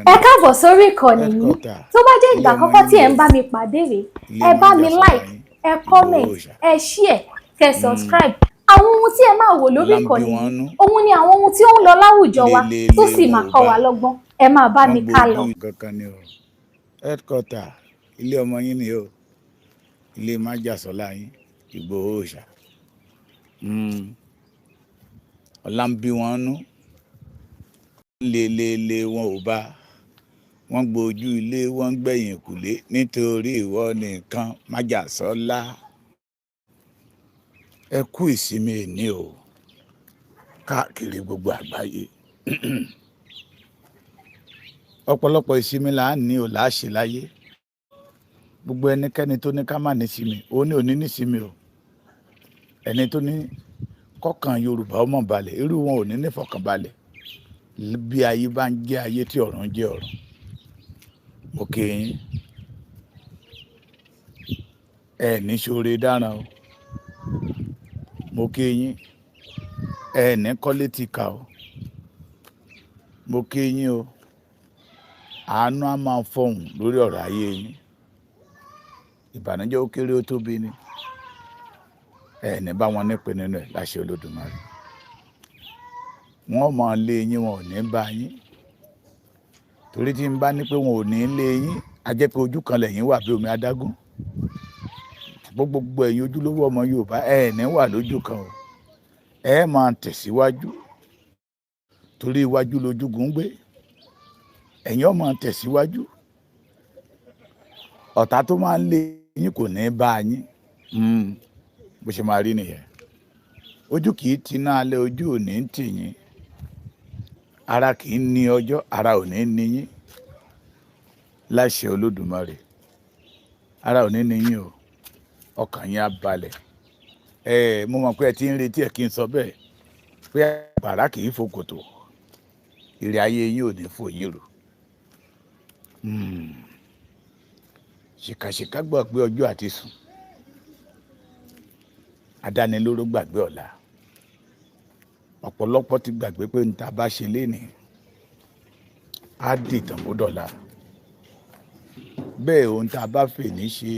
Ẹ káàbọ̀ sórí ìkànnì yìí. Tó bá jẹ́ ìgbà àkọ́kọ́ tí ẹ̀ ń bá mi pàdé rèé, ẹ bá mi like, ẹ comment, ẹ share, kẹ́ subscribe. Àwọn ohun tí ẹ máa wò lórí ìkànnì yìí, òun ni àwọn ohun tí ó ń lọ láwùjọ wa tó sì máa kọ́ wa lọ́gbọ́n. Ẹ máa bá mi ká lọ. Kankan ni o. Headquarter ilé ọmọ yín ni o, ilé májàsọ́lá yín, Ìgbòho Òòṣà. Ọ̀la ń bí wọn nú lélele, wọn ò bá wọn gbójú ilé, wọn gbẹ̀yìn kùlé nítorí ìwọ nìkan, májàsọ́lá. Ẹ kú ìsinmi èní o, káàkiri gbogbo àgbáyé. Ọ̀pọ̀lọpọ̀ ìsinmi là ń ní o, là á ṣe láyé. Gbogbo ẹnikẹ́ni tó ní ká má nísinmi, ó ní òní nísinmi o. Ẹni tó ní kọ́kàn Yorùbá ọmọ balẹ̀, irú wọn ò ní nífọ̀kànbalẹ̀ bí ayé bá ń jẹ́ ayé tí ọ̀run ń jẹ́ ọ̀run. Mo kí yín, ẹ ní ṣoore dáràn o. Mo kí yín, ẹ ní kọ́lé ti kà o. Mo kí yín o. Àánú á máa fọhùn lórí ọ̀rọ̀ ayé yín. Ìbànújẹ́ ó kéré ó tóbi ni, ẹ ní bá wọn nípìn nínú ẹ̀ láṣẹ Olódùmarè. Wọ́n máa lé yín, wọn ò ní bá yín, torí tí n bá ní pé wọn ò ní lé yín, a jẹ́ pé ojú kan lẹ́yìn wà bí omi adágún. Gbogbo ẹ̀yin ojúlówó ọmọ Yorùbá, ẹ ní wà lójú kan o, ẹ máa tẹ̀síwájú, torí iwájú lójúgun ń gbé. Ẹ̀yin ó máa tẹ̀síwájú. Ọ̀tá tó máa ń lé yín kò ní bá yín. Bó ṣe máa rí nìyẹn. Ojú kì í tiná alẹ́, ojú ò ní tì yín. Ara kì í ní ọjọ́, ara ò ní ní yín láṣẹ Olódùmarè. Ara ò ní ní yín o, ọkàn yín á balẹ̀. Ẹ mo mọ̀ pé ẹ ti ń retí ẹ kí n sọ bẹ́ẹ̀ pé àpàrà kì í fòkòtò. Ìrìn ayé yín ò ní fò yín rò. Ṣìkàṣìkà gbàgbé ọjọ́ àti sùn, adánilóró gbàgbé ọ̀la. Ọ̀pọ̀lọpọ̀ ti gbàgbé pé n ta bá ṣe lénìí á dìtàn bó dọ̀la. Bẹ́ẹ̀ ohun tá a bá fè ní ṣe,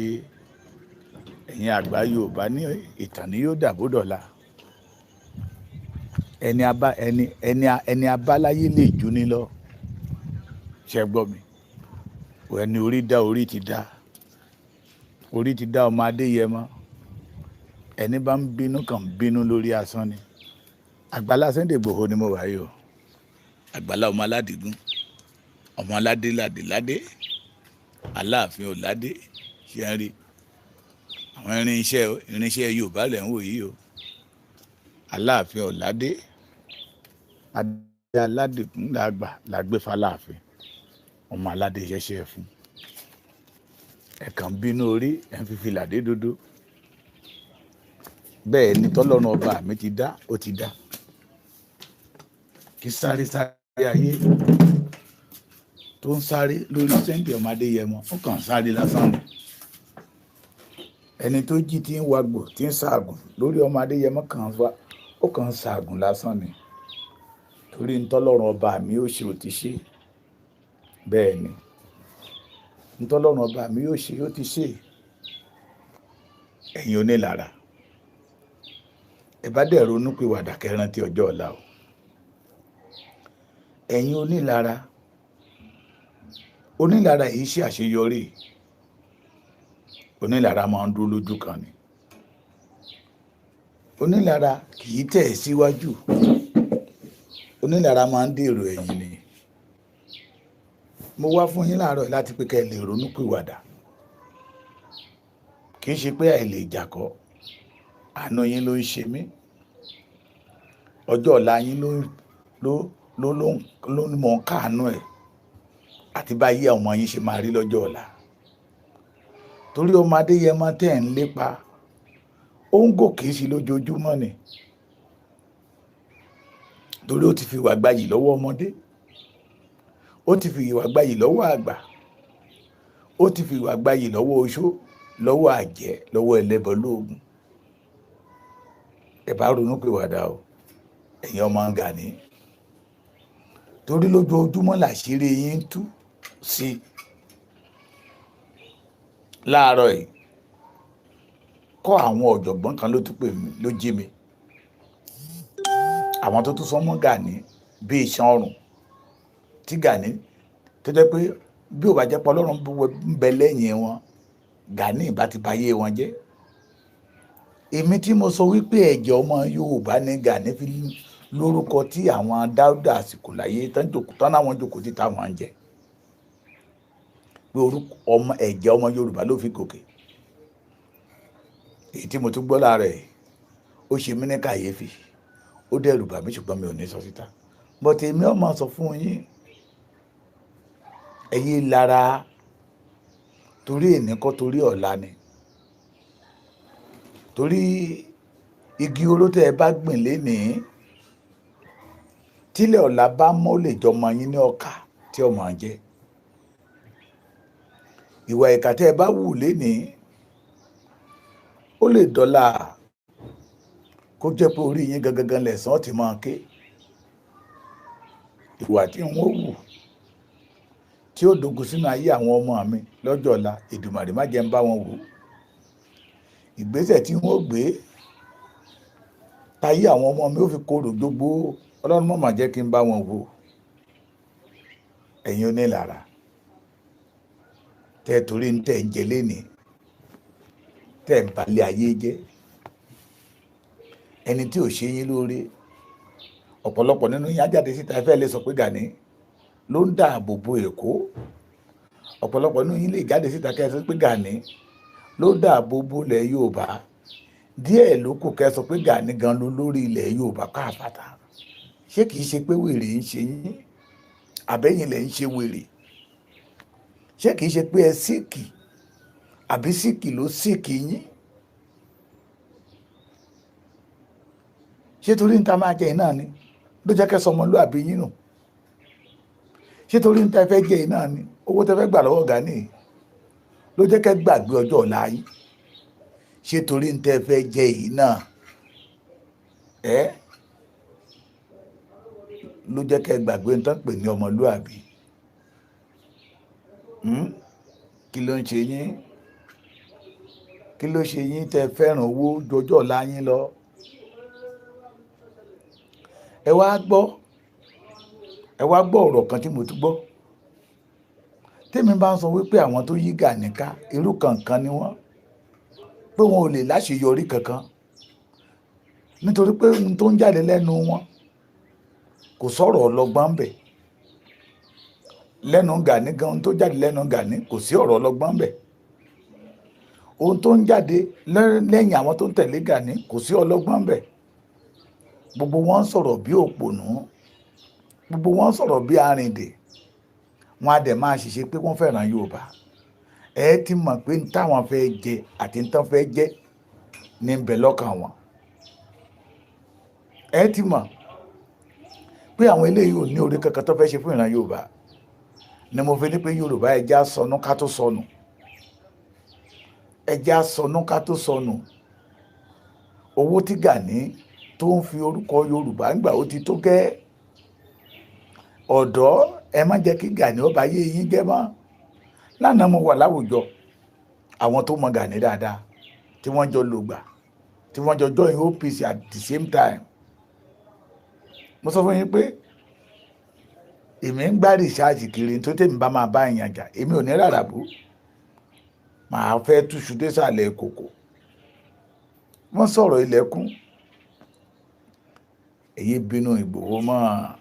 ẹ̀yin àgbà Yorùbá ní ìtàn ni yóò dà bó dọ̀la. Ẹni abá ẹni ẹni ẹni abáláyé lè jú ní lọ. Ṣe gbọ́ mi? Ẹni orí dá, orí ti dá, orí ti dá ọmọ Adéyẹmọ. Ẹni bá ń bínú kàn ń bínú lórí asán ni. Àgbàlá Sunday Igboho ni mo wà yìí o. Àgbàlá ọmọ aládìgún, ọmọ aládé ládé ládé, Aláàfin ọ̀ládé. Ṣe ń rí àwọn irinṣẹ́ Yorùbá lẹ̀ ń wò yìí o. Aláàfin ọ̀ládé, adé aládìgún làgbà làgbé faláàfin, ọmọ aládé ṣẹṣẹ fún. Ẹ̀kan bínú orí ẹ̀ ń fífi làdé dodo. Bẹ́ẹ̀ ni tọ́lọ́run ọba mi ti dá, ó ti dá. Kí sáré sáré ayé tó ń sáré lórí Sunday ọmọ Adéyẹmọ, ó kàn sáré lásán ni. Ẹni tó jí tí ń wagbò tí ń ṣaàgùn lórí ọmọ Adéyẹmọ kàn wá, ó kàn ń ṣaàgùn lásán ni, torí ntọ́lọ́run ọba mi ó ṣe, ò ti ṣe. Bẹ́ẹ̀ ni ntọ́lọ́run ọba mi ó ṣe, ó ti ṣe. Ẹ̀yin onílára, ẹ bá dẹ̀ ronú pé wàdà kẹrántí ọjọ́ ọ̀la o. Ẹ̀yin onílára, onílára yìí ṣe àṣeyọrí. Onílára máa ń dúró lójú kan ni. Onílára kì í tẹ̀ síwájú. Onílára máa ń dèrò ẹ̀yìn ni. Mo wá fún yín láàárọ̀ láti pé kẹ́ ẹ lè ronú pìwàdà. Kì í ṣe pé àìlè jà kọ́, àánú yín ló ń ṣe mí. Ọjọ́ ọ̀la yín ló mọ̀ ń káàánú ẹ̀ àti báyìí ọmọ yín ṣe máa rí lọ́jọ́ ọ̀la, torí ọmọ Adéyẹmọ tẹ́ ẹ̀ ń lépa, ó ń gòkè sí lójoojúmọ́ ni, torí ó ti fi ìwà gbayì lọ́wọ́ ọmọdé, ó ti fi ìwà gbayì lọ́wọ́ àgbà, ó ti fi ìwà gbayì lọ́wọ́ oṣó, lọ́wọ́ àjẹ́, lọ́wọ́ ẹlẹ́bọ lóògùn. Ẹ bá ronú pìwàdà o, ẹ̀yin ọmọ Gani. Torí lójoojúmọ́ làṣírí yín ń tú sí i. Láàárọ̀ yìí kọ́, àwọn ọ̀jọ̀gbọ́n kan ló tún pè mí, ló jí mi, àwọn tó tún sọmọ́ Gani bíi iṣan ọrùn tí Gani, tó jẹ́ pé bí ò bá jẹ́ pé Ọlọ́run ń bẹ lẹ́yìn wọn, Gani ìbá ti bayé wọn jẹ́. Èmi tí mo sọ wípé ẹ̀jẹ̀ ọmọ Yorùbá ní Gani fi lórúkọ tí àwọn Dáúdà àsìkò láyé tán jòkó tán láwọn jòkó tí táwọn ń jẹ, pé orúkọ ọmọ ẹ̀jẹ̀ ọmọ Yorùbá ló fi gòkè. Èyí tí mo tún gbọ́ lára ẹ̀, ó ṣe mí ní kàyéfì, ó dẹ̀rù bà mí, ṣùgbọ́n mi ò ní sọ síta. But èmi ò máa sọ fún yín, ẹ̀yin lára, torí èní kọ́, torí ọ̀la ni. Torí igi oró tẹ́ ẹ bá gbìn lénìí, tílẹ̀ ọ̀la bá mọ́, lè jọmọ yín ní ọkà tí ọmọ jẹ. Ìwà ìkà tẹ́ ẹ bá wù lénìí, ó lè dọ́là kó jẹ́ pé orí yín gangan lẹ̀san ti máa ké. Ìwà tí n ó wù tí ó dogun sínú ayé àwọn ọmọ mi lọ́jọ́ ọ̀la, Èdùmàrè má jẹ́ ń bá wọn wò. Ìgbésẹ̀ tí wọ́n gbé táyé àwọn ọmọ mi ó fi korò gbogbo, Ọlọ́run má má jẹ́ kí n bá wọn wò. Ẹ̀yin onílára tẹ́ torí ń tẹ̀ ń jẹ lénìí, tẹ́ ń balẹ̀ ayé jẹ́, ẹni tí ò ṣe yín lóore, ọ̀pọ̀lọpọ̀ nínú yín á jáde síta, ẹ fẹ́ lè sọ pé Gani ló ń dáàbò bo Èkó. Ọ̀pọ̀lọpọ̀ nínú yín lè jáde síta kẹ́ ẹ sọ pé Gani ló dáàbò bo ilẹ̀ Yorùbá. Díẹ̀ ló kù kẹ́ ẹ sọ pé Gani gan ló lórí ilẹ̀ Yorùbá káàpàtà. Ṣé kìí ṣe pé wèrè ń ṣe yín, àbẹ́yìn lẹ̀ ń ṣe wèrè? Ṣé kìí ṣe pé ẹ sick, àbí sick ló sick yín? Ṣé torí níta máa jẹ iná ni ló jẹ́ kẹ́ sọmọlúàbí yín nù? Ṣé torí níta fẹ́ jẹ iná ni, owó tẹ́ fẹ́ gbà lọ́wọ́ Gani ló jẹ́ kẹ́ gbàgbé ọjọ́ ọ̀la yín? Ṣé torí níta fẹ́ jẹ iná ẹ ló jẹ́ kẹ́ gbàgbé níta pè ní ọmọlúàbí? Kí ló ń ṣe yín? Kí ló ṣe yín tẹ́ fẹ́ràn owó ju ọjọ́ ọ̀la yín lọ? Ẹ wá gbọ́, ẹ wá gbọ́ ọ̀rọ̀ kan tí mo tún gbọ́. Tèmi bá ń sọ wípé àwọn tó yí Gani ká, irú kankan ni wọ́n, pé wọn ò lè láṣeyọrí kankan, nítorí pé ohun tó ń jáde lẹ́nu wọn kò sọ̀rọ̀ ọlọ́gbọ́n ń bẹ̀. Lẹ́nu Gani gan, ohun tó jáde lẹ́nu Gani kò sí ọ̀rọ̀ ọlọ́gbọ́n ń bẹ̀. Ohun tó ń jáde lẹ́yìn àwọn tó ń tẹ̀lé Gani kò sí ọlọ́gbọ́n ń bẹ̀. Gbogbo wọn sọ̀rọ̀ bí òpònú, gbogbo wọn sọ̀rọ̀ bí arìndè. Wọn á dẹ̀ máa ṣiṣẹ́ pé wọ́n fẹ́ràn Yorùbá. Ẹ ti mọ̀ pé n táwọn fẹ́ jẹ àti n tán fẹ́ jẹ ní ń bẹ lọ́kàn wọn. Ẹ ti mọ̀ pé àwọn eléyìí ò ní orí kankan tó fẹ́ ṣe fún ìran Yorùbá. Ni mo fi ní pé Yorùbá, ẹ já sọnù ká tó sọnù, ẹ já sọnù ká tó sọnù. Owó tí Gani tó ń fi orúkọ Yorùbá ń gbà, ó ti tó gẹ́. Ọ̀dọ́, ẹ má jẹ́ kí Gani ó bá yé yín jẹ́ mọ́. Lánàá mo wà láwùjọ àwọn tó mọ Gani dáadáa, tí wọ́n jọ lògbà, tí wọ́n jọ join OPC at the same time. Mo sọ fún yín pé èmi ń gbá research kiri tó tèmi bá máa bá èèyàn jà, èmi ò ní rárá bú, màá fẹ́ túṣu désàlẹ̀ kòkò. Wọ́n sọ̀rọ̀ ilẹ̀kùn, èyí bínú Ìgbòho mọ́.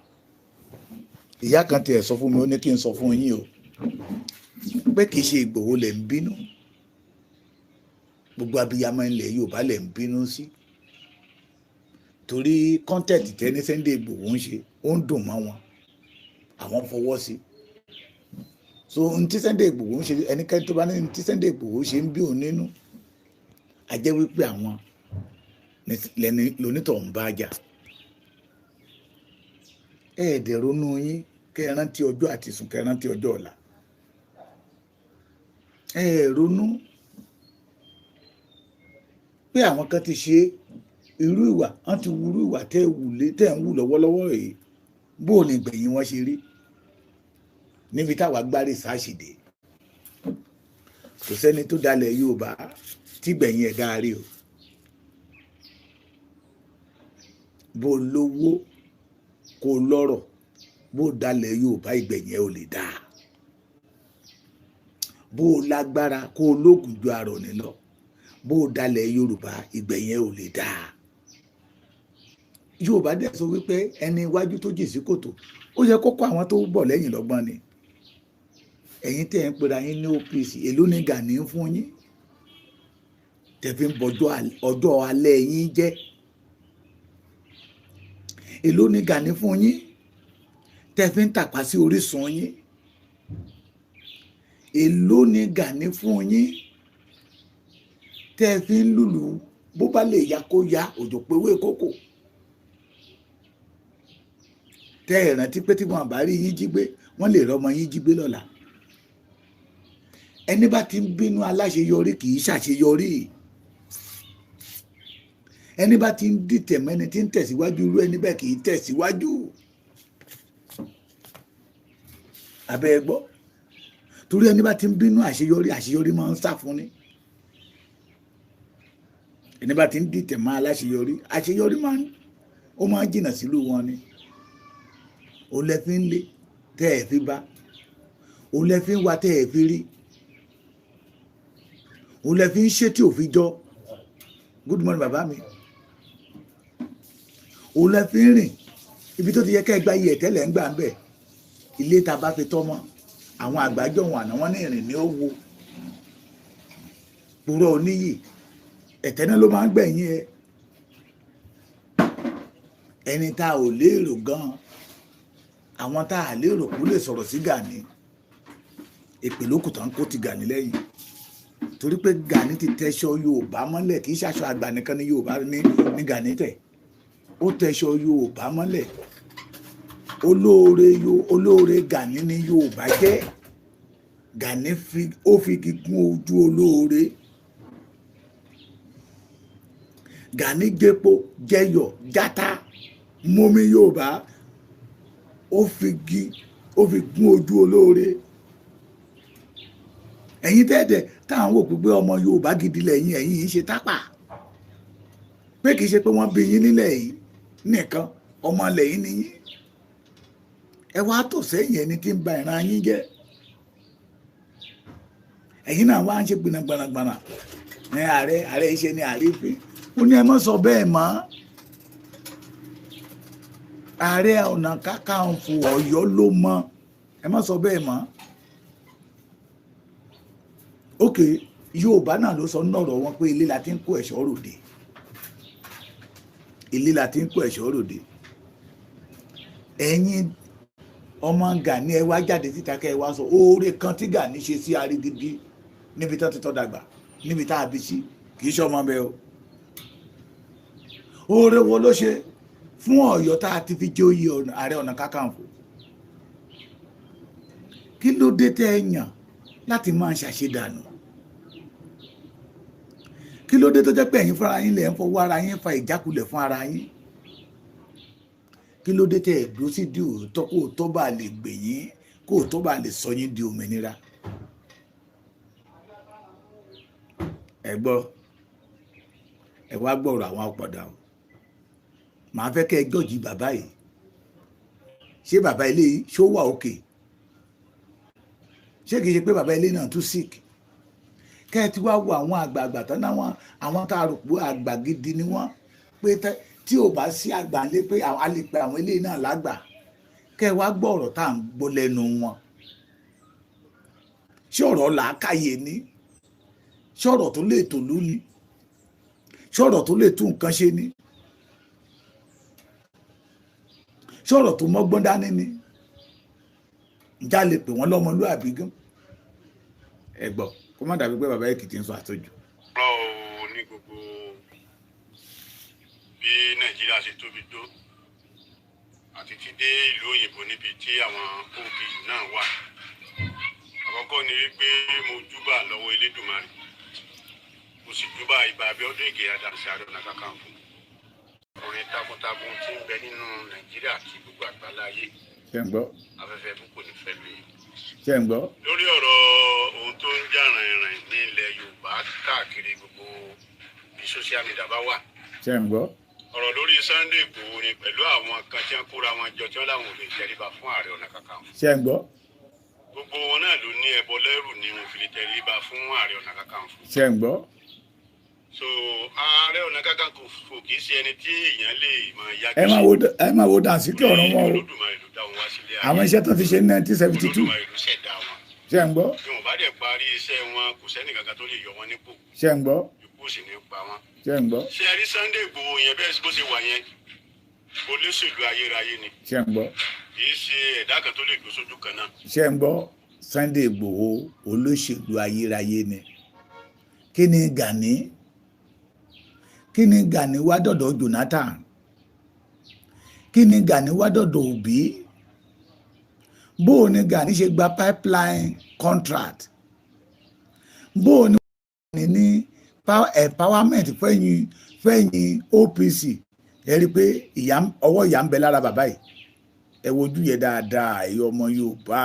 Ìyá kan tiẹ̀ sọ fún mi, ó ní kí n sọ fún yín o pé kì í ṣe Ìgbòho lẹ̀ ń bínú, gbogbo abiyamọ ilẹ̀ Yorùbá lẹ̀ ń bínú sí, torí content tẹ́ni Sunday Ìgbòho ń ṣe, ó ń dùn mọ́ wọn, àwọn fọwọ́ sí. So n tí Sunday Ìgbòho ń ṣe, ẹnikẹ́ni tó bá ní n tí Sunday Ìgbòho ṣe ń bí òun nínú, a jẹ́ wípé àwọn lẹni lonítọ̀ ń bá jà. Ẹ ẹ̀dẹ̀ ronú yín, kẹ́ ẹ rántí ọjọ́ àti sùn, kẹ́ ẹ rántí ọjọ́ ọ̀la. Ẹ ronú pé àwọn kan ti ṣe irú ìwà, wọ́n ti wúrú ìwà tẹ́ ẹ wù lé tẹ́ ẹ ń wù lọ́wọ́lọ́wọ́ yìí. Bó o ní gbẹ̀yìn wọn ṣe rí níbi táwa gbá rìsáàṣì dé, kò sẹ́ni tó dalẹ̀ Yorùbá tí gbẹ̀yìn ẹ̀ dáa rí o. Bó lówó kó lọ́rọ̀, bó dalẹ̀ Yorùbá ìgbẹ̀yìn ẹ̀ ò lè dáa. Bó lágbára kó lóògùn ju àrọ̀ ní lọ, bó dalẹ̀ Yorùbá ìgbẹ̀yìn ẹ̀ ò lè dáa. Yorùbá dẹ̀ sọ wípé ẹni iwájú tó jì sí kòtò, ó yẹ kó kó àwọn tó bọ̀ lẹ́yìn lọ́gbọ́n ni. Ẹ̀yin tẹ́ ń pera yín ní OPC, èló ni Gani ń fún yín tẹ́ fi ń bọjọ́ ọjọ́ alẹ́ yín jẹ́? Èló ni Gani fún yín tẹ́ fi ń tàpá sí orísun yín? Èló ni Gani fún yín tẹ́ fi ń lùlù bó bá lè ya kó ya òjò péwé kókò? Tẹ́ ẹ̀ rántí pé tí wọ́n bá rí yín jí gbé, wọ́n lè rọ́mọ yín jí gbé lọ́la. Ẹni bá ti ń bínú aláṣeyọrí kì í ṣàṣeyọrí. Ẹni bá ti ń dìtẹ̀ mẹ́ni tí ń tẹ̀síwájú, irú ẹni bẹ́ẹ̀ kì í tẹ̀síwájú. Abẹ́ ẹ gbọ́, torí ẹni bá ti ń bínú àṣeyọrí, àṣeyọrí máa ń sá fún ni. Ẹni bá ti ń dìtẹ̀ mọ́ aláṣeyọrí, àṣeyọrí máa ń ó máa ń jìnnà sílùú wọn ni. Òun lẹ fi ń lé tẹ́ ẹ̀ fi bá, òun lẹ fi ń wa tẹ́ ẹ̀ fi rí, òun lẹ fi ń ṣe tí ò fi jọ. Good morning bàbá mi. Òun lẹ fi ń rìn ibi tó ti yẹ kẹ́ ẹ gba iye tẹ́lẹ̀ ń gbà ń bẹ̀. Ilé ta bá fi tọ́ mọ́ àwọn àgbájọ wọn àná, wọn ní ìrìn ní ó wo purọ́ oníyì, ẹ̀tẹ́ náà ló máa ń gbẹ̀yìn ẹ. Ẹni tá ò lérò gan-an, àwọn tá a lérò kú lè sọ̀rọ̀ sí Gani, èpè lókùtà ń kó ti Gani lẹ́yìn, torí pé Gani ti tẹṣọ Yorùbá mọ́lẹ̀. Kì í ṣaṣọ àgbà nìkan ní Yorùbá ní Gani tẹ̀, ó tẹṣọ Yorùbá mọ́lẹ̀. Olóore olóore Gani ní Yorùbá jẹ́. Gani ó fi gígùn ojú olóore. Gani jẹpo jẹyọ jata mọ́mí Yorùbá, ó fi gún ojú olóore. Ẹ̀yin tẹ́tẹ̀ táwọn wò pé ọmọ Yorùbá gidi lẹ́yìn, ẹ̀yin yìí ṣe tápà, pé kì í ṣe pé wọ́n bí yín nílẹ̀ yìí nìkan, ọmọ lẹ́yìn ni yín. Ẹ wá tò sẹ́yìn ẹni tí ń ba ìran yín jẹ́. Ẹ̀yin náà wá ń ṣe gbìnàgbànàgbànà ní ààrẹ ààrẹ iṣẹ́ ní àrífín. Ó ní ẹ má sọ bẹ́ẹ̀ mọ́. Ààrẹ Ọ̀nà Kakanfò Ọ̀yọ́ ló mọ, ẹ má sọ bẹ́ẹ̀ mọ́. Ok, Yorùbá náà ló sọ nọ̀rọ̀ wọn pé ilé la ti ń kó ẹ̀ṣọ́ ròde, ilé la ti ń kó ẹ̀ṣọ́ ròde. Ẹ̀yin ọmọ Gani, ẹ wá jáde síta kẹ́ ẹ wá sọ oore kan tí Gani ṣe sí Arigidi níbi tó ti tọ́ dàgbà, níbi tá a bí sí, kì í ṣe ọmọ bẹ́ẹ̀ o. Oore wo ló ṣe fún Ọ̀yọ́ tá a ti fi jẹ oyè Ààrẹ Ọ̀nà Kakanfò? Kí ló dé tẹ́ ẹ yàn láti máa ṣàṣedànù? Kí ló dé tó jẹ́ pé ẹ̀yin fúnra yín lẹ̀ ń fọwọ́ ara yín fa ìjákulẹ̀ fún ara yín? Kí ló dé tẹ́ ẹ dúró sí di òótọ́, kó òótọ́ bá lè gbè yín, kó òótọ́ bá lè sọ yín di òmìnira? Ẹ gbọ́, ẹ wá gbọ́rọ̀ àwọn ọ̀pọ̀dà o. Màá fẹ́ kẹ́ ẹ jọ́ọ̀jì bàbá yìí. Ṣé bàbá ilé yìí ṣó wà òkè? Ṣé kìí ṣe pé bàbá ilé náà tún sick? Kẹ́ ẹ ti wá wo àwọn àgbààgbà tán náà, àwọn tá a rò pé àgbà gidi ni wọ́n, pé tí ò bá sí àgbà lé pé a lè pe àwọn ilé náà lágbà. Kẹ́ ẹ wá gbọ́ ọ̀rọ̀ tá à ń gbọ́ lẹ́nu wọn. Ṣé ọ̀rọ̀ làákàyè ni? Ṣé ọ̀rọ̀ tó lè tòlú ni? Ṣé ọ̀rọ̀ tó lè tún nǹkan ṣe ni? Ṣé ọ̀rọ̀ tó mọ́gbọ́n dání ni? Ǹjẹ́ a lè pè wọ́n lọ́mọlúàbí gan? Ẹ gbọ́, kó má dàbí pé bàbá Èkìtì ń sọ àtọ́jú. Lọ́wọ́ ní gbogbo bí Nàìjíríà ṣe tóbi tó àti ti dé ìlú òyìnbó níbi tí àwọn OPC náà wà. Àkọ́kọ́ ni wípé mo júbà lọ́wọ́ Elédùmarè, mo sì júbà Ìbà Abíọ́dún Ìgè Àdàsí Ààrẹ Ọ̀nà Kakanfò. Ọkùnrin Takuntakun tí ń bẹ nínú Nàìjíríà àti gbogbo àgbáláyé. Ṣé ń gbọ́? Afẹ́fẹ́ ibú kò ní fẹ́ lù yín. Ṣé ń gbọ́? Lórí ọ̀rọ̀ ohun tó ń jà rìnrìn ní ilẹ̀ Yorùbá káàkiri gbogbo bí social media bá wà. Ṣé ń gbọ́? Ọ̀rọ̀ lórí Sunday Igboho ni pẹ̀lú àwọn kan tí wọ́n kóra wọn jọ tí wọ́n láwọn ò lè tẹríba fún Ààrẹ Ọ̀nà Kakanfò. Ṣé ń gbọ́? Gbogbo wọn náà ló ní ẹbọ lẹ́rù ni wọn fi lè tẹríba fún Ààrẹ Ọ̀nà Kakanfò. Ṣé ń gbọ́? So Ààrẹ Ọ̀nà Kakanfò kì í ṣe ẹni tí èèyàn lè máa yájú Ẹ máa wo, ẹ máa wo dànsíkì ọ̀rọ̀ wọn o. Olódùmarè ló dá wọn wá sílé ayé. Àwọn iṣẹ́ tó ti ṣe ní 1972. Olódùmarè ló ṣẹ̀dá wọn. Ṣé ń gbọ́? Bí wọn bá dẹ̀ parí iṣẹ́ wọn, kò sẹ́ni kankan tó lè yọ wọn nípò. Ṣé ń gbọ́? Ikú sì ní pa wọn. Ṣé ń gbọ́? Ṣé ẹ rí Sunday Igboho yẹn bẹ́ẹ̀ bó ṣe wà yẹn, olóṣèlú ayérayé ni. Ṣé ń gbọ́? Kì í ṣe ẹ̀dá kan tó lè gbó sójú kan náà. Ṣé ń gbọ́? Sunday Igboho olóṣèlú ayérayé ni. Kí ni Gani, kí ni Gani wá dọ̀dọ̀ Jonathan? Kí ni Gani wá dọ̀dọ̀ Obi? Bó o ní Gani ṣe gba pipeline contract? Bó o ní Gani ní empowerment fẹ́yìn OPC? Ẹ rí i pé ọwọ́ ìyá ń bẹ lára bàbá yìí. Ẹ wojú yẹ dáadáa, ẹ̀yin ọmọ Yorùbá.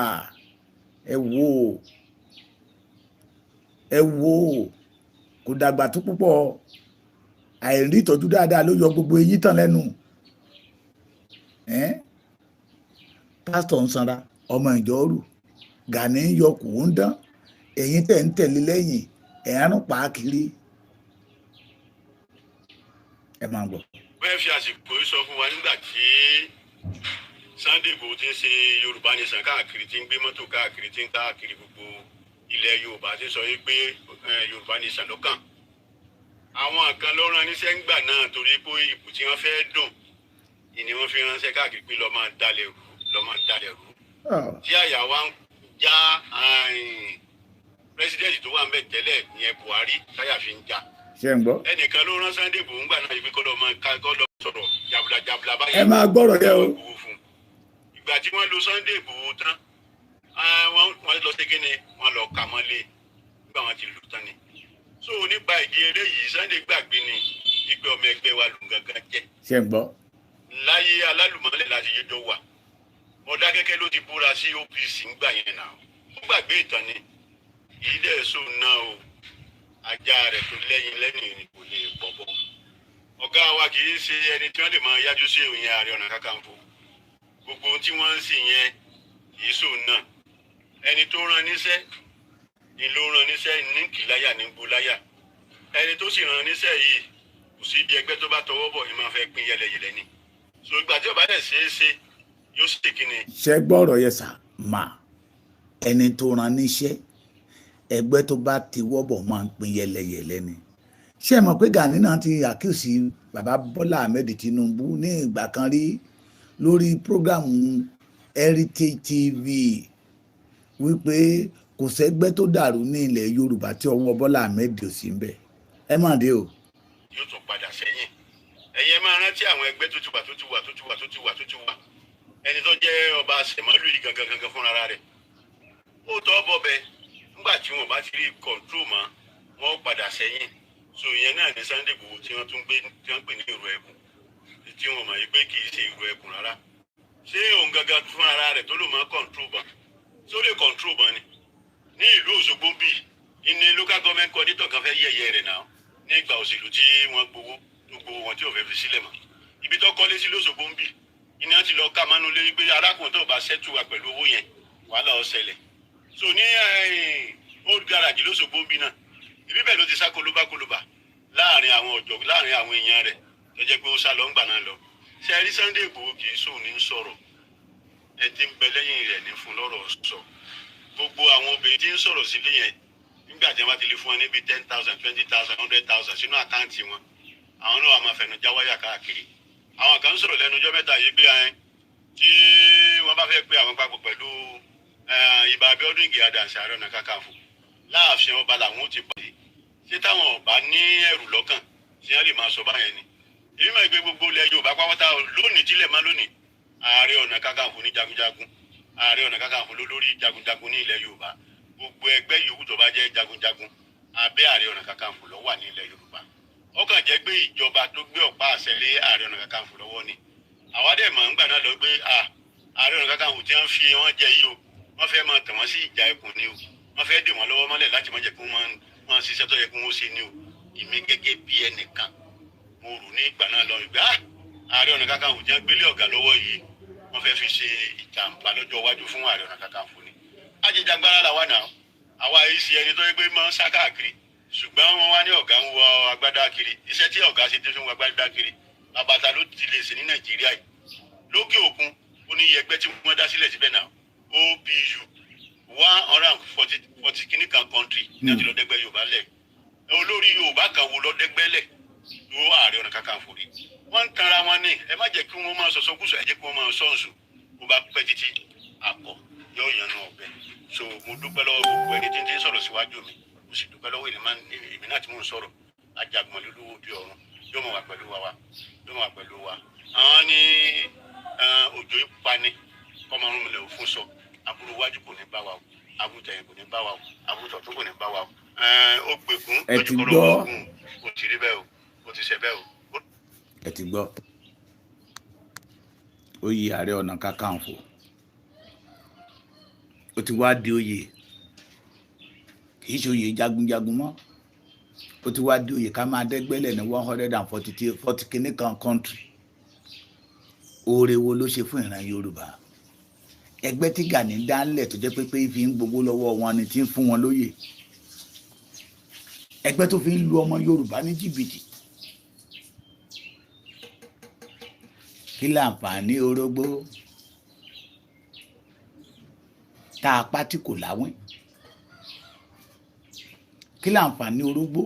Ẹ wò, ẹ wò, kò dàgbà tó púpọ̀. Àìrí ìtọ́jú dáadáa ló yọ gbogbo eyín tán lẹ́nu. Pásítọ̀ ń sanra, ọmọ ìjọ rù, Gani ń yọ kù ń dán, ẹ̀yin tẹ̀ ń tẹ̀lé lẹ́yìn ẹ̀ ń pa á kiri. Ẹ máa gbọ́. Bẹ́ẹ̀ fi àsìkò yìí sọ fún wa, nígbà tí Sunday Igboho ti ń ṣe Yorùbá Nation káàkiri, tí ń gbé mọ́tò káàkiri, tí ń káàkiri gbogbo ilẹ̀ Yorùbá, ti sọ yìí pé Yorùbá Nation lọ́kàn, àwọn kan ló rán níṣẹ́ ńgbà náà, torí pé ipò tí wọ́n fẹ́ dùn ni wọ́n fi ránṣẹ́ káàkiri pé lọ́ọ́ máa dalẹ̀ rú, lọ́ọ́ máa dalẹ̀ rú, tí àyà wa ń já president tó wà ń bẹ̀ tẹ́lẹ̀ ìyẹn Buhari, táyà fi ń já. Ṣé ń gbọ́? Ẹnìkan ló rán Sunday Igboho ńgbà náà yìí pé kọ́ lọ́ọ́ máa kọ́ lọ́ọ́ sọ̀rọ̀ jabula jabula báyìí. Ẹ máa gbọ́rọ̀ yẹ o. Ìgbà tí wọ́n lo Sunday Igboho tán, wọ́n lọ sí kíni, wọ́n lọ kà mọ́lé nígbà wọ́n ti lù tán ni. So nípa ìdí eléyìí, Sunday gbàgbé ni ìpè ọmọ ẹgbẹ́ wa lù gangan jẹ́. Ṣé ń gbọ́? Láyé alálùmọ́lẹ̀ láti yẹjọ́ wà, Mọdákẹ́kẹ́ ló ti búra sí OPC ńgbà yẹn náà. Ó gbàgbé ìtàn ni yìí dẹ̀ so náà o. Ajá rẹ̀ tó lẹ́yìn lẹ́yìn ni kò lè bọ̀bọ̀. Ọ̀gá wa kì í ṣe ẹni tí wọ́n lè máa yájú sí ìyẹn Ààrẹ Ọ̀nà Kakanfò. Gbogbo ohun tí wọ́n ń sìn yẹn kì í sòun náà. Ẹni tó rán níṣẹ́ ni ló rán níṣẹ́ ní kìláyà ní gbóláyà. Ẹni tó sì rán níṣẹ́ yìí, kò sí ibi ẹgbẹ́ tó bá tọwọ́ bọ̀ ní máa fẹ́ pín yẹlẹyẹlẹ ni. So ìgbà tí ó bá dẹ̀ ṣeé ṣe, yóò sì kíni. Ṣé gbọ́rọ̀ yẹ sà mà? Ẹni tó rán níṣẹ́, ẹgbẹ́ tó bá ti wọ́bọ̀ máa ń pín yẹlẹyẹlẹ ni. Ṣé ẹ mọ̀ pé Gani náà ti àkíyèsí bàbá Bọ́lá Ahmed Tinubu ní ìgbà kan rí lórí program Heritage TV wípé kò sẹ́gbẹ́ tó dàrú ní ilẹ̀ Yorùbá tí ọwọ́ Bọ́lá Ahmed ò sí ń bẹ̀? Ẹ má dé o. Yóò tún padà sẹ́yìn. Ẹ̀yin ẹ máa rántí àwọn ẹgbẹ́ tó ti wà, tó ti wà, tó ti wà, tó ti wà, tó ti wà. Ẹni tó jẹ́ ọba sẹ̀mọ́lù yìí gangan gangan fúnra rẹ̀, ó tọ́ bọ̀bẹ. Nígbà tí wọn bá ti rí control mọ́, wọn padà sẹ́yìn. So ìyẹn náà ní Sunday Igboho tí wọ́n tún gbé, tí wọ́n pè ní ìrù ẹkùn, tí wọ́n mọ̀ yìí pé kì í ṣe ìrù ẹkùn rárá. Ṣé òun gangan fúnra rẹ̀ tó lò máa control bàn tó lè control bàn ni? Ní ìlú Òṣogbo bíi ìní local government coordinator kan fẹ́ yẹ̀yẹ́ rẹ̀ náà nígbà òṣèlú tí wọ́n gbowó tó gbowó wọn tí ò fẹ́ fi sílẹ̀ mọ́. Ibi tó kọ́lé sí lóṣogbo ń bì iná ti lọ ká mánú lé pé arákùnrin tó bá ṣẹ́tù wa pẹ̀lú owó yẹn, wàhálà ó ṣẹlẹ̀. So ní old garage lóṣogbo ń bì náà, ibi bẹ́ẹ̀ ló ti sá kolobakoloba láàrin àwọn ọ̀jọ̀, láàrin àwọn èèyàn rẹ̀ tó jẹ́ pé ó sá lọ ńgbà náà lọ. Ṣe rí Sunday Igboho, kì í sóun ní sọ̀rọ̀, ẹ ti ń bẹ lẹ́yìn rẹ̀ ní fún lọ́rọ̀ sọ. Gbogbo àwọn obìnrin tí ń sọ̀rọ̀ sílé yẹn, nígbà tí wọ́n bá ti lè fún wọn níbi 10,000, 20,000, 100,000 sínú account wọn, àwọn náà wà máa fẹnu já wáyà káàkiri. Àwọn kan ń sọ̀rọ̀ lẹ́nu ọjọ́ mẹ́ta yìí pé ẹ tí wọ́n bá fẹ́ pé àwọn papọ̀ pẹ̀lú Ìbà Abíọ́dún Ìgè Adams, Ààrẹ Ọ̀nà Kakanfò, láàfin ọba làwọn ó ti pàdé. Ṣé táwọn ọba ní ẹ̀rù lọ́kàn tí wọ́n lè máa sọ báyẹn ni? Èmi máa gbé gbogbo ilẹ̀ Yorùbá pátá lónìí tílẹ̀ má lónìí, Ààrẹ Ọ̀nà Kakanfò ní jagunjagun. Ààrẹ Ọ̀nà Kakanfò ló lórí jagunjagun ní ilẹ̀ Yorùbá. Gbogbo ẹgbẹ́ yòówù tó bá jẹ́ jagunjagun, abẹ́ Ààrẹ Ọ̀nà Kakanfò ló wà ní ilẹ̀ Yorùbá. Ó kàn jẹ́ pé ìjọba tó gbé ọ̀pá àṣẹ lé Ààrẹ Ọ̀nà Kakanfò lọ́wọ́ ni. Àwa dẹ̀ mọ̀ ńgbà náà lọ pé Ààrẹ Ọ̀nà Kakanfò tí wọ́n fi wọ́n jẹ yìí o, wọ́n fẹ́ máa tàn wọ́n sí ìjà ẹkùn ni o, wọ́n fẹ́ dè wọ́n lọ́wọ́ mọ́lẹ̀ láti má jẹ́ kí wọ́n máa ṣiṣẹ́ tó yẹ kí wọ́n ṣe ni o. Èmi gẹ́gẹ́ bí ẹnìkan, mo rò ní ìgbà náà lọ ìgbà Ààrẹ Ọ̀nà Kakanfò tí wọ́n gbélé ọ̀gá lọ́wọ́ yìí, wọ́n fẹ́ fi ṣe ìjàmbá lọ́jọ́ iwájú fún Ààrẹ Ọ̀nà Kakanfò ni. Ajìjàgbara làwa náà, àwa yìí ṣe ẹni tó yẹ pé máa ń sá káàkiri, ṣùgbọ́n wọ́n wá ní ọ̀gá ń wọ agbádá kiri. Iṣẹ́ tí ọ̀gá ṣe tó fi ń wọ agbádá kiri, àbàtà ló ti lè ṣe ní Nàìjíríà yìí. Lókè òkun, ó ní iye ẹgbẹ́ tí wọ́n dá sílẹ̀ síbẹ̀ náà, OPU, 140 40 kìíní kan country ní àti lọ́dẹ́gbẹ́ Yorùbá lẹ̀. Olórí Yorùbá kan wo lọ́dẹ́gbẹ́ lẹ̀ tó Ààrẹ Ọ̀nà Kakanfò rí? Wọ́n ń tanra wọn ní. Ẹ má jẹ́ kí wọ́n máa sọ̀sọ́kùsọ, ẹ jẹ́ kí wọ́n máa sọ̀nsù. Bó bá pẹ́ títí, akọ yóò yànnú ọ̀bẹ. So mo dúpẹ́ lọ́wọ́ gbogbo ẹni tí ń ti sọ̀rọ̀ síwájú mi, mo sì dúpẹ́ lọ́wọ́ èmi náà tí mò ń sọ̀rọ̀. Ajagun olúwo bí ọ̀run yóò mọ̀ wá pẹ̀lú wa yóò mọ̀ wá pẹ̀lú wa. Àwọn ní òjò ìpani kọ́mọ ọ̀run mi lè fún sọ. Aburú wájú kò ní bá wa o, aburú tẹ̀yìn kò ní bá wa o, aburú tọ̀tún kò ní bá wa o. Ó gbẹ̀gún Ẹ ti lójúkọ̀rọ̀ gbọ́. Ogun ó ti rí bẹ́ẹ̀ o, ó ti ṣe bẹ́ẹ̀ o. Ẹ ti gbọ́, oyè Ààrẹ Ọ̀nà Kakanfò, ó ti wá di oyè, kì í ṣe oyè jagunjagun mọ́. Ó ti wá di oyè ká máa dẹ́gbẹ́lẹ̀ ní 140 40 kìíní kan country. Oore wo ló ṣe fún ìran Yorùbá? Ẹgbẹ́ tí Gani dálẹ̀ tó jẹ́ pé fi ń gbowó lọ́wọ́ wọn ni, tí ń fún wọn lóyè, ẹgbẹ́ tó fi ń lu ọmọ Yorùbá ní jìbìtì. Kí láǹfààní orógbó tá a pa tí kò láwìn? Kí láǹfààní orógbó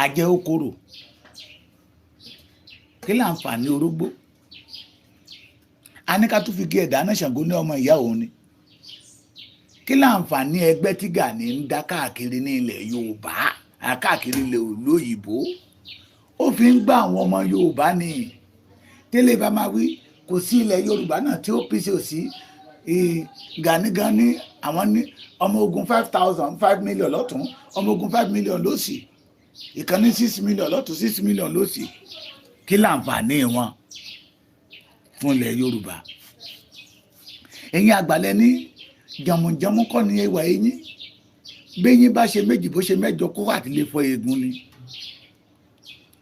ajẹ́ okòrò? Kí láǹfààní orógbó? A ní ká tún fi gé ẹ̀dá náà. Ṣàngó ní ọmọ ìyá òun ni. Kí láǹfààní ẹgbẹ́ tí Gani ń dá káàkiri ní ilẹ̀ Yorùbá, káàkiri ilẹ̀ òyìnbó? Ó fi ń gbá àwọn ọmọ Yorùbá ni. Tẹ́lẹ̀ bá máa wí, kò sí ilẹ̀ Yorùbá náà tí OPC ò sí. Gani gan ní àwọn ní ọmọ ogun 5,000, 5 million lọ́tún, ọmọ ogun 5 million lósì, ìkànnì 6 million lọ́tún, 6 million lósì. Kí láǹfààní wọn fún ilẹ̀ Yorùbá? Ẹ̀yin àgbàlẹ̀ ní jàmùjàmù kọ́ ni ẹwà eyín. Béyín bá ṣe méjì, bó ṣe mẹ́jọ, kó àti lè fọ eegun ni.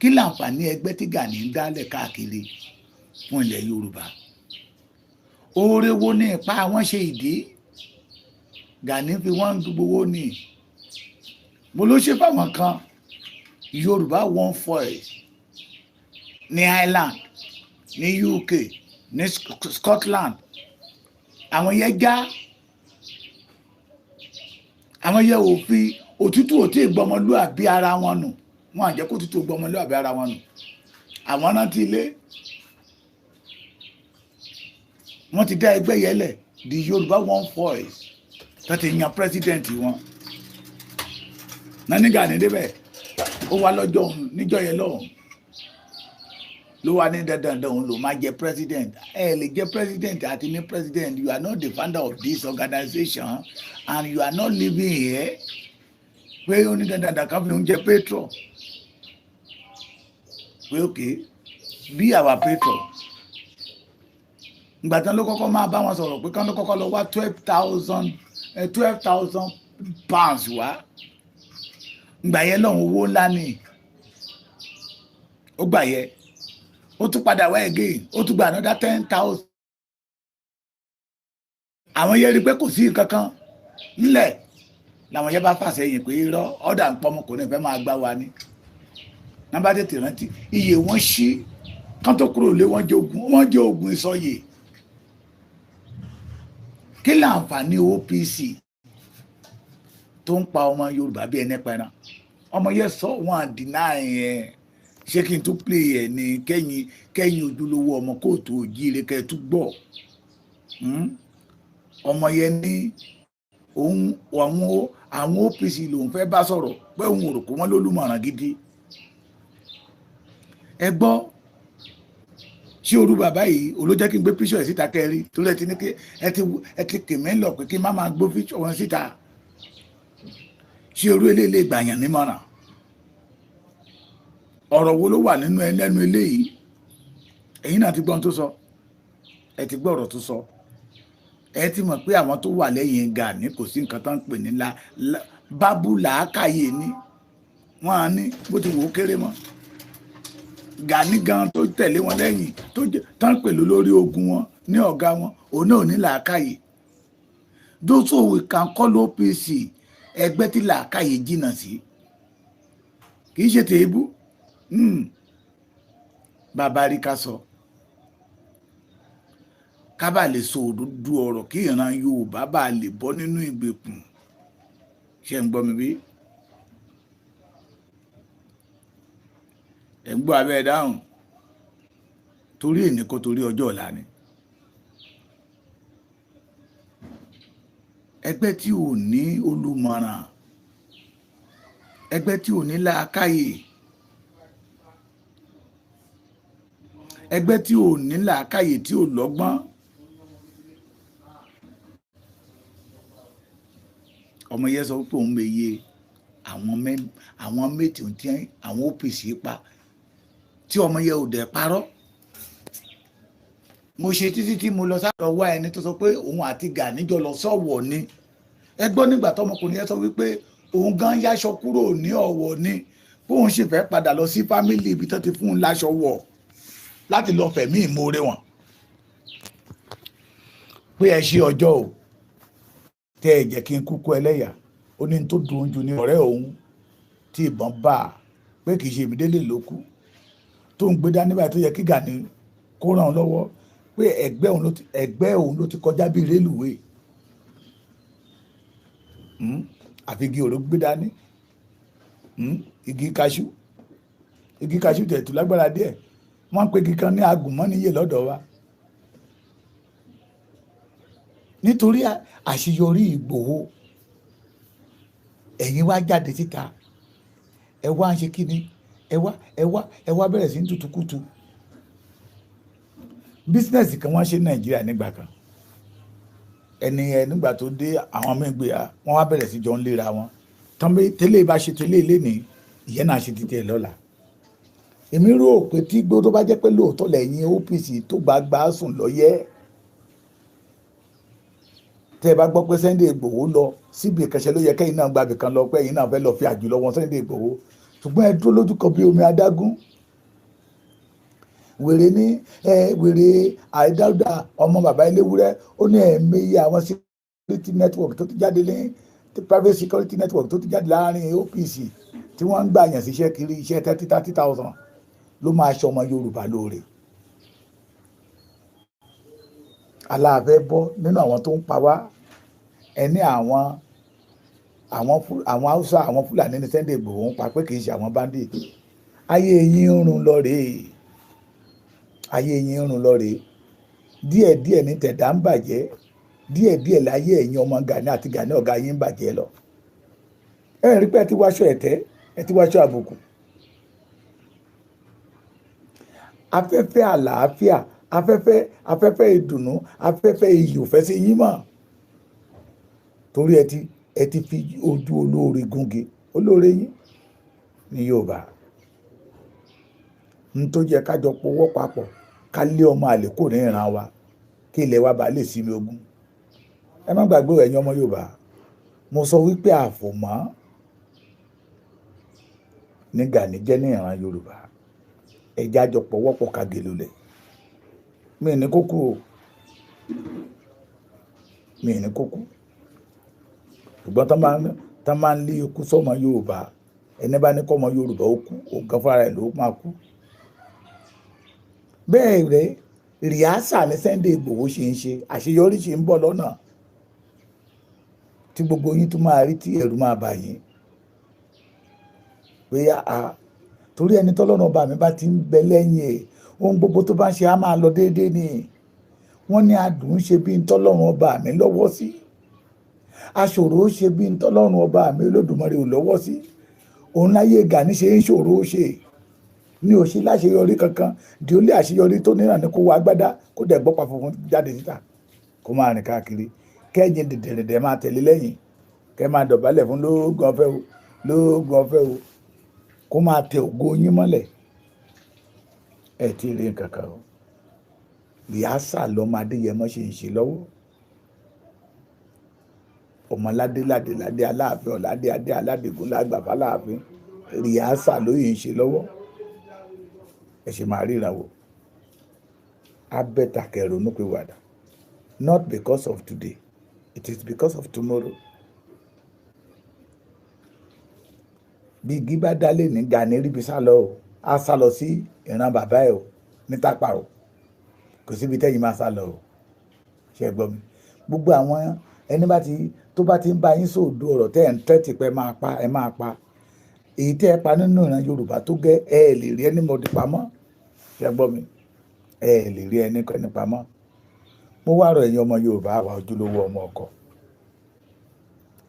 Kí láǹfààní ẹgbẹ́ tí Gani ń dálẹ̀ káàkiri fún ilẹ̀ Yorùbá? Oore wo ní ipa wọn ṣe? Ìdí Gani fi wọ́n ń gbowó ni mo ló ṣe fáwọn kan. Yorùbá One Voice ní Ireland, ní UK, ní Scotland, àwọn yẹn já, àwọn yẹn ò fi òtútù ò tí ì gbọmọlúàbí ara wọn nù. Wọn àjẹ́ kó tútù gbọmọlúàbí ara wọn nù. Àwọn rántí ilé. Wọ́n ti dá ẹgbẹ́ yẹn lẹ̀, the Yorùbá One Voice, tó ti yan president wọn. Nání Gani débẹ̀, ó wá lọ́jọ́ òun níjọ́ yẹn lọ́hùn, ló wá ní dandan òun ló máa jẹ president. Ẹ lè jẹ president àti ní president. You are not the founder of this organization and you are not living here. Pé ó ní dandan kan fi oúnjẹ patron, pé okay, be our patron. Ìgbà tán ló kọ́kọ́ máa bá wọn sọ̀rọ̀ pé kán ló kọ́kọ́ lọ wá £12,000 wá. Ìgbà yẹn lọ́hùn, owó ńlá ni. Ó gbà yẹ, ó tún padà wá again, ó tún gba another 10,000. Àwọn yẹn rí i pé kò sí nǹkan kan nílẹ̀, làwọn yẹn bá fà sẹ́yìn pé irọ́ ọ̀dà ń pọ́nmọ́, kò ní fẹ́ máa gbá wa ní nàbà. Tètè rántí iye wọn ṣí kán tó kúrò lé wọn, jẹ ogun, wọn jẹ ogun ìsọyè. Kí láǹfààní OPC tó ń pa ọmọ Yorùbá bí ẹni pẹran? Ọmọ yẹn sọ wọn àdínà yẹn. Ṣé kí n tún play ẹ ní kẹyìn kẹyìn ojúlówó ọmọ kóòtù òjíire kẹ tún gbọ́? Ọmọ yẹn ní òun àwọn OPC lòun fẹ́ bá sọ̀rọ̀, pé òun ò rò pé wọ́n lólùmọ̀ràn gidi. Ẹ gbọ́, ṣé orú bàbá yìí olójẹ́ kí n gbé píṣọ̀ ẹ̀ síta kẹrí torí ẹ ti ní kí ẹ ti kì mí lọ pé kí n má máa gbó píṣọ̀ wọn síta? Ṣé orú eléyìí lè gbàyàn nímọ̀ràn? Ọ̀rọ̀ wo ló wà nínú ẹ lẹ́nu eléyìí? Ẹ̀yin náà ti gbọ́n tó sọ, ẹ ti gbọ́ ọ̀rọ̀ tó sọ, ẹ ti mọ̀ pé àwọn tó wà lẹ́yìn Gani kò sí nǹkan tó ń pè ní bábú làákàyè ni wọ́n á ní bó ti wò ó kéré mọ́. Gani gan tó tẹ̀lé wọn lẹ́yìn tó ń pè lórí ogun wọn ní ọ̀gá wọn, òun náà ò ní làákàyè. Those who we can call OPC, ẹgbẹ́ tí làákàyè jìnnà sí, kì í ṣe tèébú. Bàbá rí ká sọ, ká bá lè sọ òdodo ọ̀rọ̀ kí ìran Yorùbá bá lè bọ́ nínú ìgbèkùn. Ṣé ń gbọ́ mi bí? Ẹ̀ ń gbọ́ abẹ́ dáhùn. Torí èní kó torí ọjọ́ ọ̀la ni. Ẹgbẹ́ tí ò ní olùmọ̀ràn, ẹgbẹ́ tí ò ní làákàyè, ẹgbẹ́ tí ò ní làákàyè tí ò lọ́gbọ́n. Ọmọ yẹn sọ pé òun meye àwọn méjì tí àwọn OPC pa, tí ọmọ yẹn ò dẹ̀ parọ́. Mo ṣe títí tí mo lọ sáré wá ẹni tó sọ pé òun àti Gani jọ lọ sọ̀wọ̀ ni. Ẹ gbọ́ nígbà tọmọkùnrin yẹn sọ wípé òun gan yáṣọ kúrò ní Ọ̀wọ̀ ni, bóun sì fẹ́ padà lọ sí fámìlì ibi tó ti fún un láṣọ wọ̀ láti lọ fẹ̀mí ìmoore wọn. Pé ẹ ṣe ọjọ́ o, tẹ́ ẹ jẹ́ kí n kúkú ẹlẹ́yà. Ó ní tó dùn jù ní ọ̀rẹ́ òun tí ìbọn bá a, pé kì í ṣe ìmídélé ló kú tó ń gbé dání báyìí tó yẹ kí Gani kó ràn án lọ́wọ́, pé ẹgbẹ́ òun ló ti kọjá bíi rélùwéè, àfi igi òró gbé dání, igi kaṣú, igi kaṣú tẹ̀tù lágbára díẹ̀. Wọ́n ń pe igi kan ní agùnmọ́níyè lọ́dọ̀ wa. Nítorí àṣeyọrí Ìgbòho, ẹ̀yin wá jáde síta, ẹ wá ń ṣe kíni, ẹ wá bẹ̀rẹ̀ sí ní tutukutu. Bísínẹ́sì kan wọ́n ṣe Nàìjíríà nígbà kan, ẹni ẹ nígbà tó dé àwọn mẹ́gbẹ́ wọn wá bẹ̀rẹ̀ sí jọ ń léra wọn. Tẹ́lẹ̀ bá ṣe tẹ́lẹ̀ lénìí, ìyẹn náà ṣe títẹ̀ lọ́la. Èmi rò pé tí gbó tó bá jẹ́ pé lóòótọ́ lẹ́yìn OPC tó gbàgbà sùn lọ́yẹ́, tẹ́ ẹ bá gbọ́ pé Sunday Igboho lọ síbi ìkẹsẹ̀ ló yẹ kẹ́yìn náà gbàbì kan lọ pé ẹ̀yin náà fẹ́ lọ fi àjùlọ wọn Sunday Igboho, ṣùgbọ́n ẹ dúró lójú kan bí omi adágún. Wèrè ní wèrè àìdáúdà ọmọ bàbá eléwúrẹ́, ó ní ẹ̀ẹ̀mẹyẹ àwọn security network tó ti jáde ní private security network tó ti jáde láàrin OPC tí wọ́n ń gbà yàn síṣẹ́ kiri iṣẹ́ 30,000 ló máa ṣọmọ Yorùbá lóore. Aláàfẹ́ bọ́ nínú àwọn tó ń pa wá, ẹni àwọn Haúsá, àwọn Fúlàní ní Sunday Igboho ń pa pé kì í ṣe àwọn bandit. Ayé yín ń run lọ rèé, ayé yín ń run lọ rèé. Díẹ̀díẹ̀ ní tẹ̀dá ń bàjẹ́, díẹ̀díẹ̀ láyé ẹ̀yin ọmọ Gani àti Gani ọ̀gá yín ń bàjẹ́ lọ. Ẹ rí pé ẹ ti wáṣọ ẹ̀tẹ́, ẹ ti wáṣọ àbùkù. Afẹ́fẹ́ àlàáfíà, afẹ́fẹ́ ìdùnnú, afẹ́fẹ́ iyì ò fẹ́ sí yín mọ́. Torí ẹ ti fi ojú olóore gúnge, olóore yín ní Yorùbá. N tó jẹ́ kájọ pọwọ́ papọ̀ ká lé ọmọ àlè kò ní ìran wa kí ilẹ̀ wa bá lè sinmi ogun. Ẹ má gbàgbé ẹ̀yin ọmọ Yorùbá, mo sọ wípé àfòmọ́ ní Gani jẹ́ ní ìran Yorùbá. Ẹ jẹ́ àjọ pọwọ́pọ̀ ká gé lulẹ̀. Mi ní kókó o, mi ní kókó. Ṣùgbọ́n tán máa ń lé ikú sọ́mọ Yorùbá, ẹni bá ní kọ́mọ Yorùbá ó kú, òun kan fúnra rẹ̀ ló máa kú. Bẹ́ẹ̀ rẹ̀ rìásà ní Sunday Igboho ṣe ń ṣe, àṣeyọrí ṣe ń bọ̀ lọ́nà tí gbogbo yín tún máa rí tí ẹ̀rù máa bà yín. Pé a torí ẹni tọ́lọ́run ọba mi bá ti ń bẹ lẹ́yìn ẹ̀, ohun gbogbo tó bá ń ṣe á máa lọ déédéé ni. Wọ́n ní adùn ṣe bí ntọ́lọ́run ọba mi lọ́wọ́ sí, aṣòro ṣe bí ntọ́lọ́run ọba mi Olódùmarè ò lọ́wọ́ sí. Òun láyé Gani ṣe ń ṣòro ṣe ní òṣì láṣeyọrí kankan. Di ó lé àṣeyọrí tó nínà ní kó wọ agbádá kó dẹ̀ gbọ́ pa funfun jáde síta kó máa rìn káàkiri, kẹ́yìn dẹ̀dẹ̀dẹ̀ máa tẹ̀lé lẹ́yìn, kẹ́ máa dọ̀bálẹ̀ fún lóògùn ọ̀fẹ́ o, lóògùn ọ̀fẹ́ o, kó máa tẹ ògo yín mọ́lẹ̀. Ẹ tí ì rí nǹkan kan o. Rehearsal lọ́mọ Adéyẹmọ ṣe ń ṣe lọ́wọ́. Ọmọládé ládé ládé, Aláàfin ọ̀ládé adé, aládìgún lágbàfà láàfin. Rehearsal ló yìí ń ṣe lọ́wọ́. Ẹ ṣe máa ríran wò. Á better kẹ́ ronú pìwàdà, not because of today, it is because of tomorrow. Bí igi bá dálé ní Gani ríbi sá lọ o, á sá lọ sí ìran bàbá ẹ o ní Tápà o. Kò síbi tẹ́yìn máa sá lọ o. Ṣe gbọ́ mi? Gbogbo àwọn ẹni bá ti tó bá ti ń bá yín sòdo ọ̀rọ̀ tẹ́ ẹ̀ ń tẹ́tì pé máa pa, ẹ máa pa èyí tẹ́ ẹ pa nínú ìran Yorùbá tó gẹ́. Ẹ lè rí ẹni mọ̀ọ́dí pamọ́. Ṣe gbọ́ mi? Ẹ lè rí ẹni kẹ́ni pamọ́. Mo wá rọ̀ ẹ̀yin ọmọ Yorùbá, àwa ojúlówó ọmọ ọkọ,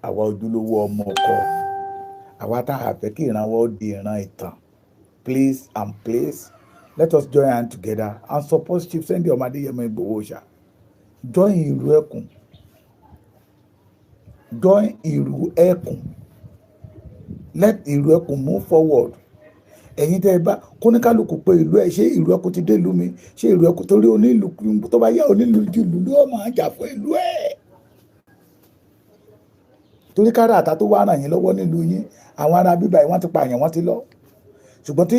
àwa ojúlówó ọmọ ọkọ, àwa tá a fẹ́ kí ìran wa ó di ìran ìtàn, please and please, let us join hand together and support Chief Sunday ọmọ Adéyẹmọ Ìgbòho Òòṣà. Join Ìlú Ẹkùn, join Ìlú Ẹkùn. Let Ìlú Ẹkùn move forward. Ẹ̀yin tẹ́ ẹ bá kóníkálukú pé ìlú ẹ, ṣé Ìlú Ẹkùn ti dé ìlú mi? Ṣé Ìlú Ẹkùn? Torí onílù tó bá yá, onílù ju ìlú ló máa jà fún ìlú ẹ̀, torí kára àtà tó wá ràn yín lọ́wọ́ nílùú yín, àwọn ará bíbá yìí, wọ́n ti pààyàn, wọ́n ti lọ. Ṣùgbọ́n tí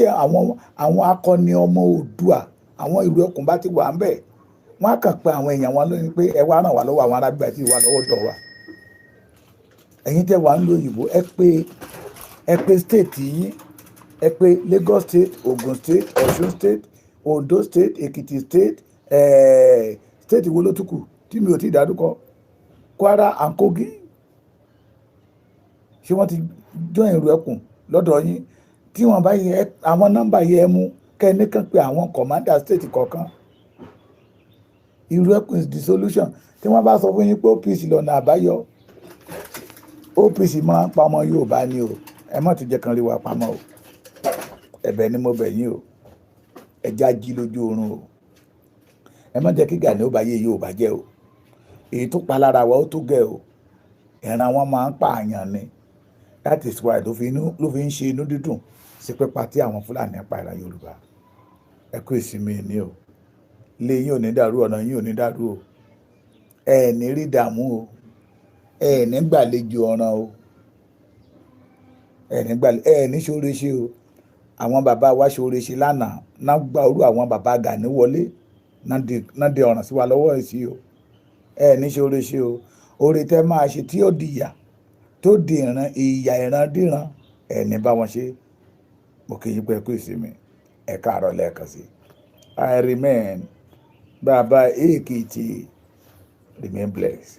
àwọn akọni ọmọ Oòduà, àwọn Ìlú Ẹkùn bá ti wà ń bẹ̀, wọ́n á kàn pé àwọn èèyàn wọn lónìí pé ẹ wá ràn wá lọ́wọ́, àwọn ará bíbá tí wà lọ́wọ́ dọ̀ wá. Ẹ̀yin tẹ́ wà ń lo òyìnbó, ẹ pé state yín, ẹ pé Lagos State, Ogun State, Ọ̀ṣun State, Ondo State, Èkìtì State, state wo ló tún kù tí mi ò tí ì dárúkọ? Kwara and Kogi. Ṣé wọ́n ti join Ìlú Ẹkùn lọ́dọ̀ yín? Tí wọ́n bá yẹ àwọn nọ́mbà yẹ mú kẹ́ ẹ nìkan pé àwọn commander state kọ̀ọ̀kan. Ìlú Ẹkùn is the solution. Tí wọ́n bá sọ fún yín pé OPC lọ́nà àbáyọ, OPC máa ń pa ọmọ Yorùbá ni o. Ẹ má tún jẹ́ kan rí wa pamọ́ o. Ẹ̀bẹ̀ ni mo bẹ̀ yín o. Ẹ já jí lójú oorun o. Ẹ má jẹ́ kí Gani ó bá yé Yorùbá jẹ́ o. Èyí tó pa lára wa, ó tó gẹ̀ o. Ìran wọn máa ń pààyàn ni. That is why ló fi ń ṣe inú dídùn sí pípa tí àwọn Fúlàní pa ìran Yorùbá. Ẹ kú ìsinmi ní o. Ilé yín ò ní dàrú, ọ̀nà yín ò ní dàrú o. Ẹ ní rí dààmú o. Ẹ ní gbàlejò ọ̀ràn o. Ẹ ní gbàlejò, ẹ ní ṣoore ṣe o. Àwọn bàbá wa ṣoore ṣe lánàá náà, gba orú àwọn bàbá Gani wọlé náà di ọ̀ràn sí wa lọ́wọ́ ẹ̀ sí o. Ẹ ní ṣoore ṣe o. Oore tẹ́ máa ṣe tí ó di ìyà, tó di ìran ìyà, ìran díran, ẹ ní bá wọn ṣe. Mo kì í pẹ́ kú ìsinmi. Ẹ káàárọ̀ lẹ́ẹ̀kan sí. I remain Bàbá Èkìtì. Remain blessed.